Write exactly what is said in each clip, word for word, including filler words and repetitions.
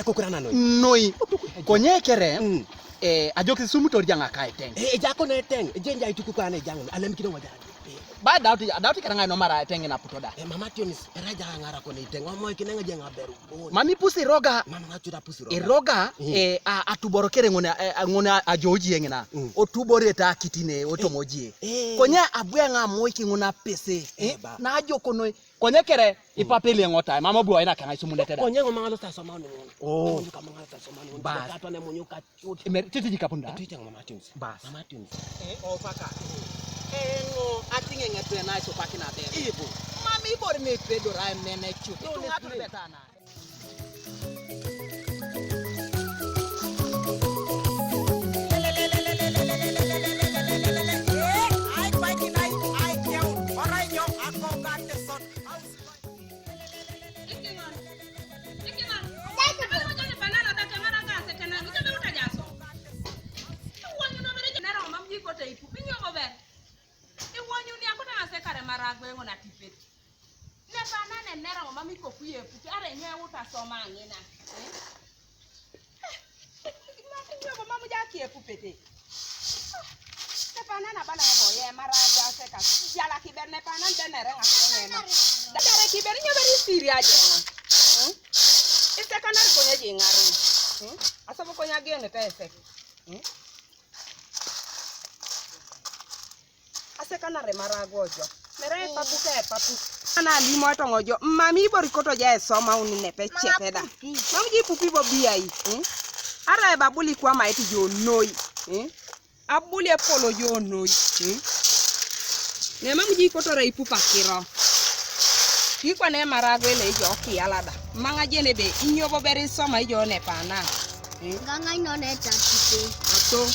Eko kura na noi. Noi. Konye kere. Mm. Eh, ajoki sumu tor janga kai teng. Eh, ejako ne teng. Ejenja ituku kwa ne jang. Alem kido waja. Ba dauti, dauti kere ngai no mara teng na putoda. Eh, mama Tionis, era janga ngara ko ne teng. Omo kine nga janga beru. Oh. Mami pusi roga. Mama nga chuda pusi roga. Iroga, mm, eh, a, atuboro kere ngone, eh, ngone ajoji yengena. Mm. Otuboro eta kitine, otomoji. Eh. Konye abwe nga moi ki ngona pese. Eh, eh, ba. Na ajo kono. Konye kere, mm, ipapele ngota, mama bua ina kanga isumu neteda. Konye ngoma ngalo sa soma ni ngona. Oh. Konye kama ngalo sa soma ni ngona. Bas. Katwa ne munyo ka chut. Emer, titi jikapunda. Titi jang mama Tionis. Bas. Mama Tionis. Eh, o paka. Eh, ngo, atinge ngetwe na iso paki na bere. Ibo. Mami bor me pedo ra mene chut. Tu ngatu betana. Iwonyuni akota ng'ase kare maragwe ng'ona tipet. Ne pana ne nera ng'o mami koku ye puti, are nye uta soma ng'ina. Eh? Mami nyogo mamu ja kie pupete. Ne pana na bala bo ye maragwa se ka. Jala kiber ne pana de nere ng'ato ng'ena. Dare kiber nyo beri siri aje. Hmm? Ise kana konye ji ng'aru. Hmm? Asabo konye agene te ese. Hmm? Asekanare maragwa ojo. Mere e papu ka e papu. Ana limo etong' ojo. Mami ibori koto ja esoma uni nepe chepe da. Mam ji pupi bo biyai. Hmm? Ara e babuli kwa maeti jo noi. Hmm? Abuli e polo jo noi. Hmm? Ne mam ji koto re ipupa kiro. Kikwa ne maragwa ele ijo kiala da. Manga jene be inyobo beri soma ijo ne pana. Eh? Ganga ino ne tatite. Ato.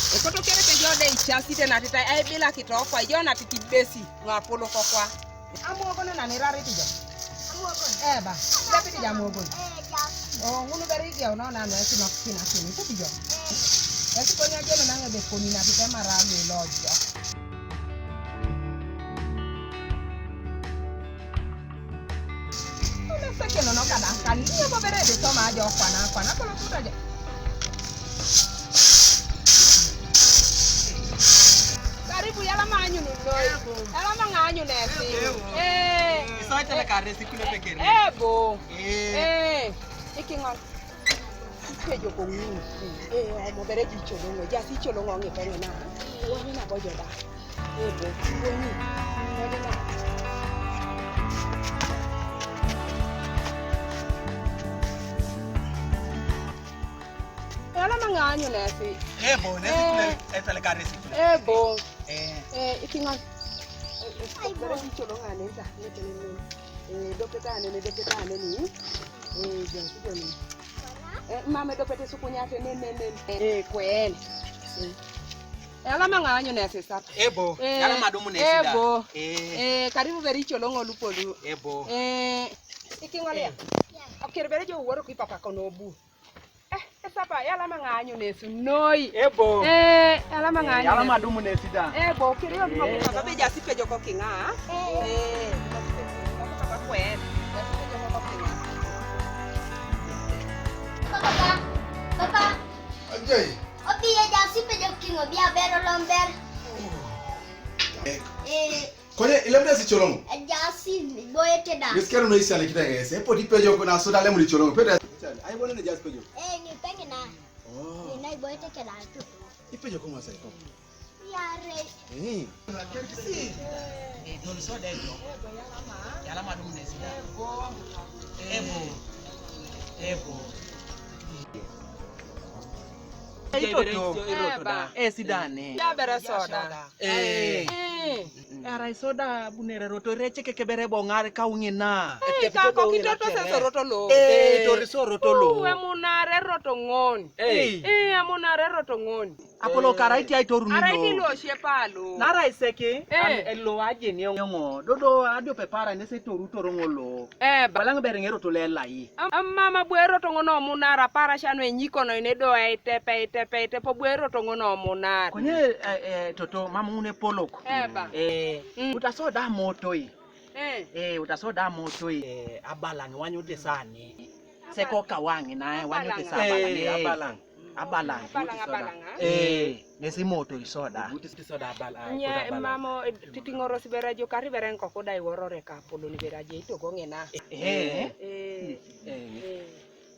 Ekoto kere ke jo de ichasi te na tita e bila kito kwa jo na titi besi. Ngapolo kokwa. Amuogo ne na nirari tijo. Amuogo. Eh, ba. Japi tijo amuogo. Eh, japi. Oh, ngunu beri ge ono na no esi no kina kini. Ku tijo. Eh. Esi konyo jeno na ngebe koni na tita maragwa lojo. Una sekeno no kada kan. Ni bo bere de toma ajo kwana kwana kolo tuta je. Karibu yala manyu ni noi. Yala manganyu nesi. Eh. Isaita na kare sikule pekere. Eh, bo. Eh. Eh. Ikingon. Ipejo ko ng'u. Eh, omo bere ji cholongo. Jasi cholongo ngi pengena. Wani na bojo da. Eh, bo. Wani. Wani na. Yala manganyu nesi. Eh, bo, nesi kule, eh, pele kare sikule. Eh, bo. Eh. Eh, ikingon. Eh, eh, bere ji cholongo neta. Neta ni. Eh, doketa ne, ne doketa ne ni. Eh, jasi joni. Eh, mama do pete sukunyate ne ne ne. Eh, kwen. Eh. Yala manganyu ne sisa. Ebo, eh, yala madumu ne sida. Ebo. Eh. Eh, karibu beri cholongo lupolu. Ebo. Eh, ikingolia. Eh. Okere bere jo woro ki papa kono bu. Eh, esapa yala manganyu ne su noi. Ebo. Eh, yala manganyu. Yala madumu ne sida. Ebo, kiri yo papa be jasi pejo ko kinga. Eh. Papa kwen. Papa, papa. Ajay. Obi e ja sipe jo kingo bia bero lomber. Eh. Kone ilemde si cholongo. Ja si boye te da. Miskero no isi ale kita ngese. Epo di pejo kuna soda lemu ni cholongo. Pede. Ai bono ne ja si pejo. Eh, ni pengena. Oh. Ni nai boye te keda tu. Ipejo kuma sai ko. Yare. Eh. Eh, dol soda ejo. Yala madum ne sida. Ebo. Ebo. Itoto. Eba. Eh, sidane. Ya bere soda. Eh. Eh. Ara soda bunere roto reche ke kebere bongare ka ungina. Eh, ka ko kitoto se so roto lo. Eh, tori so roto lo. Uwe munare roto ngon. Eh. Eh, amunare roto ngon. Apolo kara iti ai toru ni lo. Ara iti lo sie palo. Nara iseke, eh, am, elo aje ni ongo. Dodo adio pepara nese toru toro ngolo. Eh, ba. Balang bere ngero to lela yi. Am, am mama buero to ngono munara para shano enyiko no ine do ai tepe, ai tepe, ai tepe buero to ngono munara. Konye, eh, eh, toto, mama une polok. Eh, ba. Eh, mm. Utaso da moto yi. Eh. Eh, utaso da moto yi. Eh, abalang wanyu de sani. Seko ka wang'i naye, wanyuti sa abalang'. Eh, abalang'. Abalang'. Abalang', abalang', ah? Eh, nesi moto isoda. Buti soda abal-, ah, nye koda abal-, mamo, eh, titing'o rosi berajo kari bereng koko dai worore ka polo ni berajo ito gong'ena. Eh. Eh. Eh.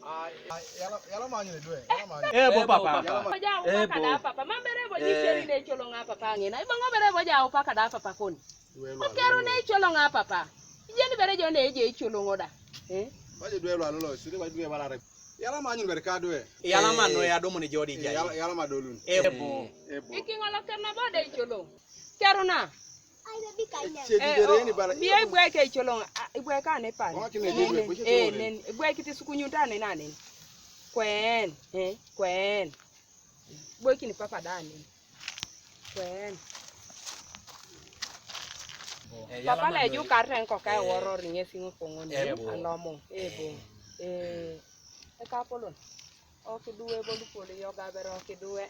Ah, ah, yala, yala manyo ni dwe, yala manyo. Eh, bo papa. Yala ma- Oja upa kada papa. Mambere bo jiseri ne cholo nga papa ng'ena. Ibo ng'obere bo ja upa kada papa koni. Dwe lwa. Okero ne cholo nga papa. Ijeni bere jo ne je cholo ngoda. Eh? Baje dwe lwa lolo, sire ba dwe balare. Yala manyo ni bere ka dwe. Yala mano ya domo ni jodi jai. Yala, yala madolun. Eh, bo. Eh, bo. Iking'olo kerna bode cholo. Keruna. Bia ibweke icholong, ah, ibweke ane pan. Nen, eh, nen, ibweke ti sukunyuta ane nane. Kwen, eh, kwen. Ibweke ni papa dani. Kwen. Eh, papa le ju kar ten koka e woro ringe singo kongoni. Eh, bo. Alomo, eh, bo. Eh, e kapolon. Ok duwe bolu pole yoga bero ok duwe.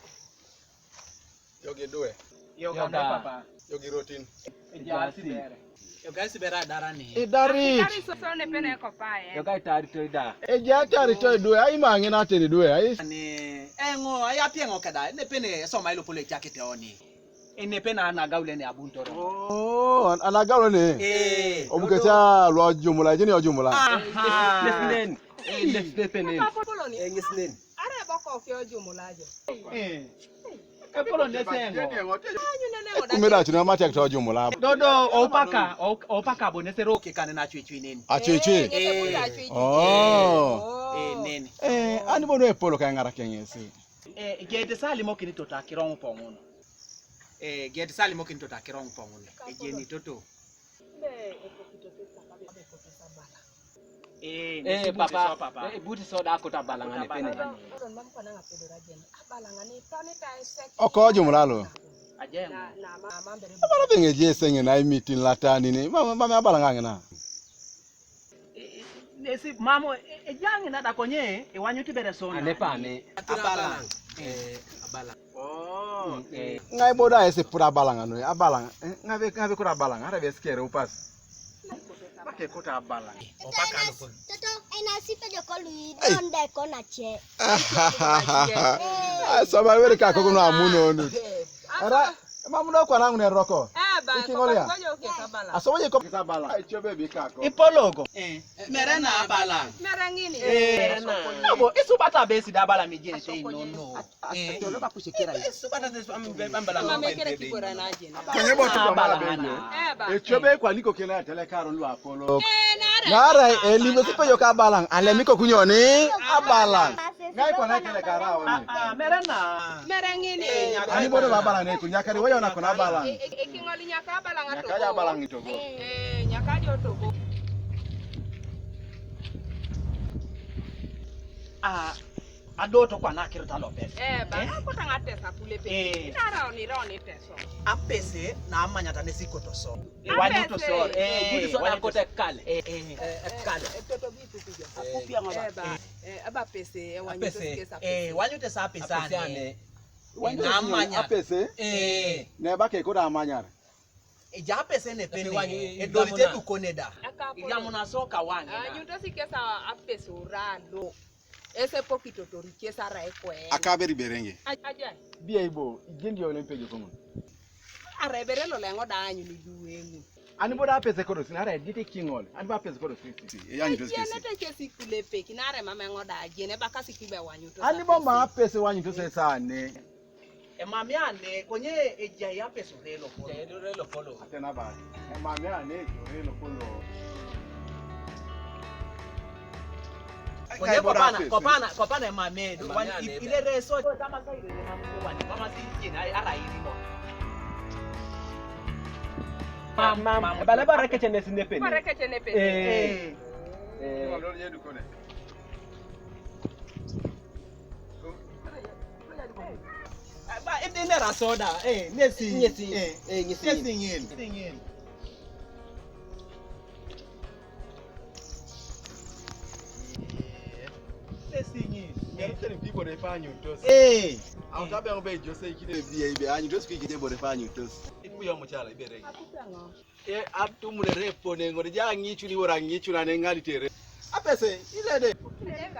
Yogi dwe. Yoga. Yoga ne papa. Yogi rotin. Ejasi bere. Yoga si bere adara ni. Idari. Idari so so ne pene ko pae. Yoga itari to ida. Eja tari to dwe. Ai mangi na teni dwe. Ai. Ni engo aya piengo kada. Ne pene so mailo pole chakite oni. Ene pene anagaule ne abuntoro. Oh, an-, anagaule ne. Eh. Obukesa lwa jumula, jini ojumula. Aha. Lesnen. Eh, lesnen pene. Engisnen. Are boko ke ojumula jo. Eh. Epolo nesengo. Kumeda chino mate kto ojumula. Dodo opaka, o-, opaka bo nesero ke kane na chwe chwe neni. Achwe chwe. Eh, ng'ete kuya achwe chwe. Oh. Eh, neni. Eh, ani bono epolo ka ng'ara keng'esi. Eh, gete sali mokini tota kirong pongono. Eh, gete sali mokini tota kirong pongono. Ejeni toto. Eh, papa. Eh, buti soda kota balanga ne pene. Oko jumlalo. Ajeng. Abala benge je senge na imitin latani ne. Mama, mama abalanga ngena. Eh, eh, nesi mamo, eh, eh, jangi na dakonye, e wanyo tibere sona. Ane pane. Abalang. Eh, abalang. Oh, eh. Ngai boda ese pura abalang ano, abalang. Eh, ngai be, ngai be kura abalang, ara be skere upas. Bake kota abalang. Opaka no kon. Toto, ena sipe jo kolu i donde kona che. Ai, so ba were ka koko no amuno no. Ara, mamuno kwa nangu ne roko. Eh, ba, Iki ngolia. Aso ba je ko kisa bala. Ai, chobe bi ka ko. Ipologo. Eh, mere na abalang. Mere ngini. Eh, abo, isu bata besi da bala mi je te no no. Eh. Tolo ba kushikira. Isu bata te am be ambala. Mama mekere kibora na je. Kenye bo tu kwa mala benge. Eh, ba. E chobe kwa niko kena tele karo lu apolo. Eh, nara. Nara, e limo sipe yo ka balang. Ale miko kunyoni abalang. Ngai kwa na kele kara oni. Ah, ah, mere na. Mere ngini. Ani bodo ba balang ne kunya kari waya na kuna balang. E, e, e, kingoli nyaka balang ato. Nyaka ya balang ito go. Eh, nyaka jo to go. Ah, adoto kwa na kiro talo pesa. Eh, ba, eh? Kota ngatesa kule pe. Eh. Ina raoni, raoni teso. Apese na amanya tane siko to so. Eh, wanyo to so. Eh, gudu so na kota kale. Eh, eh, eh, kale. Eh, toto bi kupiga. Akupia ngaba. Eh, ba. Eh, aba pese, eh, wanyo to sikesa pese. Eh, wanyo to sa pesa ne. Wanyo na amanya. Apese. Eh. Ne ba ke kota amanyara. Eja apese ne pene. Edolite dukone da. Iyamo na soka wange na. Anyuto sikesa apese uralo. Ese pokito tori kesa ra ekwe. Akaberi berenge. Aja. Bia ibo, igendi ole mpejo komo. Are bere lo lengo da anyu ni duengu. Ani boda apese kodo sin, are dite kingol. Ani ba apese kodo sin. Eya ni tose kesi. Nete kesi kule peki, nare mamengo da jene bakasi kibe wanyu to. Ani bo ma apese wanyu to se sane. Emami ane, konye eja ya peso relo polo. Eja ya relo polo. Atena ba. Emami ane, ejo relo polo. Konye kopana, kopana, kopana emami edo. Wani ile reso. Kama sa ile mami se wani, kama si jina, ara ili mo. Mam, mam. Bale ba rekeche ne sinepe. Ba rekeche ne pe. Eh. Eh. Eh. Ba, ebe ne ra soda, eh, ne si. Ne si. Eh, eh, ne si. Ne si ngel. Ne si ngel. Ne si ngel. Ne si ngel. People dey find you, just. Eh. Au tabe ngo be Jose ikide bi ibe anyu, just ki ikide bo dey find you, just. Iku yo mo chala ibe re. Akupe ngo. E atumule repo ne ngore ja ngichu ni wora ngichu na ne ngali tere. Apese, ilede. Ilede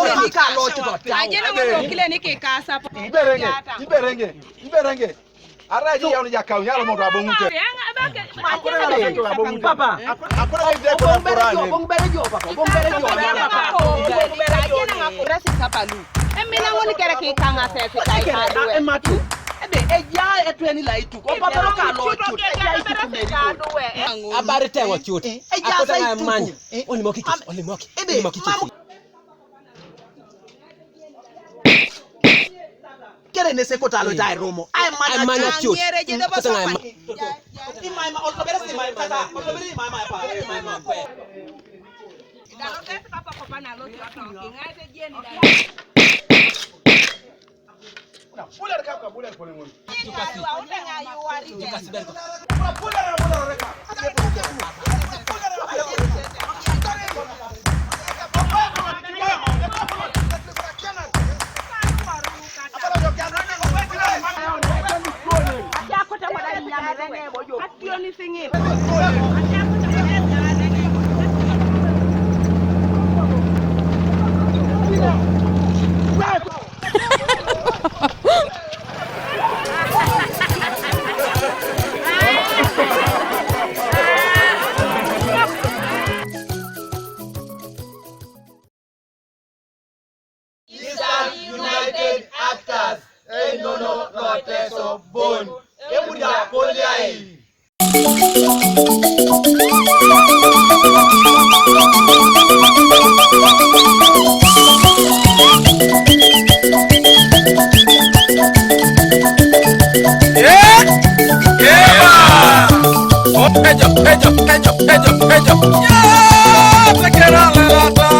Iberenge, iberenge, iberenge. Ara ji yaw ni jakaw nyalo mondo abong'ute. Papa. Akora ni de ko kurani. Bong bere jo papa. Bong bere jo. Bong bere jo. Rasi kapalu. Emina ngoni kere ki kanga se se kai ka do. Ematu. Ebe eja etweni la itu. Ko papa ro ka lo tu. Eja itu ku meri. Abari te wa chuti. Eja sa itu. Oli moki. Oli moki. Ebe. Kere ne se kota lo tai romo. Ai mana. Ai mana chut. Kota ngai ma. Imai ma olko bere si mai kata. Olko bere imai ma pa. Imai ma. Eastern United Actors, enono loteso bon. Emuda poliai. Eh! Eba! Oh, pejo, pejo, pejo, pejo, pejo. Ya, se queda la lata.